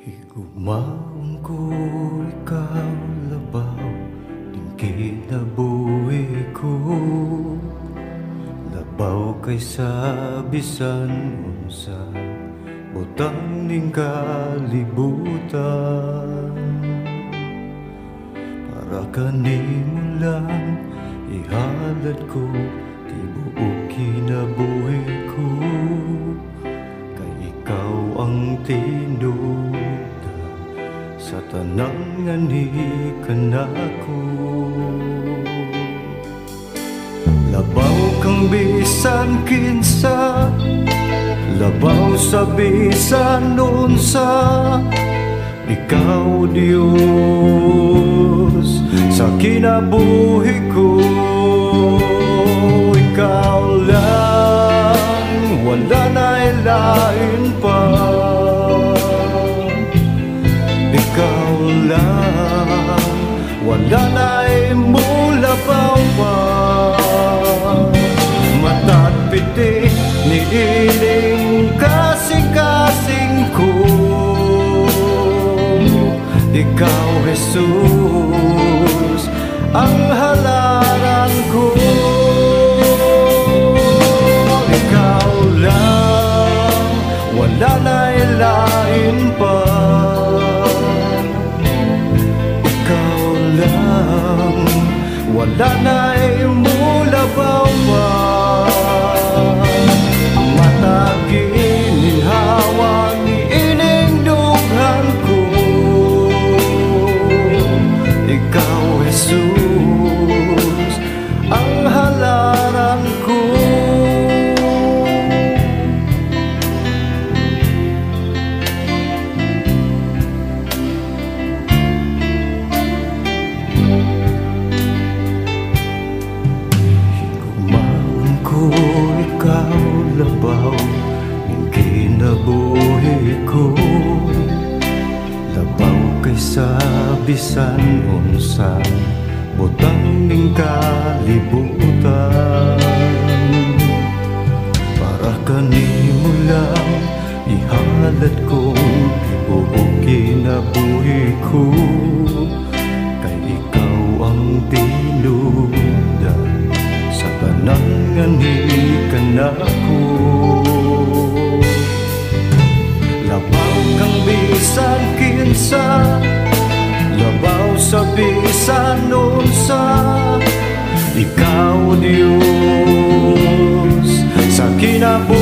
Higugmaon ko ikaw labaw ning kinabuhi ko, labaw kaysa bisan unsa butang ning kalibutan. Para kanimo lang ihalad ko tibuok kinabuhi ko, kay ikaw ang tinuda sa tanan nga ni kanako. Labaw kang bisan kinsa, labaw sa bisan unsa, ikaw Diyos sa kinabuhi ko. Ikaw lang, wala na ilain pa. Ikaw lang, wala na imulabaw pa. Matag piti ni ining kasing-kasing ko, ikaw Jesus ang halaran ko. Ikaw lang, wala na ilain pa. Ikaw lang, wala na imulabaw pa. Mataginin hawa ni ining dughan ko, ikaw Jesus ang halaran ko. Higugmaon ko ikaw labaw ning kinabuhi ko, labaw kaysa bisan unsa butang ning kalibutan. Para kanimo lang ihalad kong tibuok kinabuhi ko, kay ikaw ang tinuda sa tanan nga ni kanako. Labaw kang bisan kinsa, labaw sa bisan unsa, ikaw Diyos sa kinabuhi.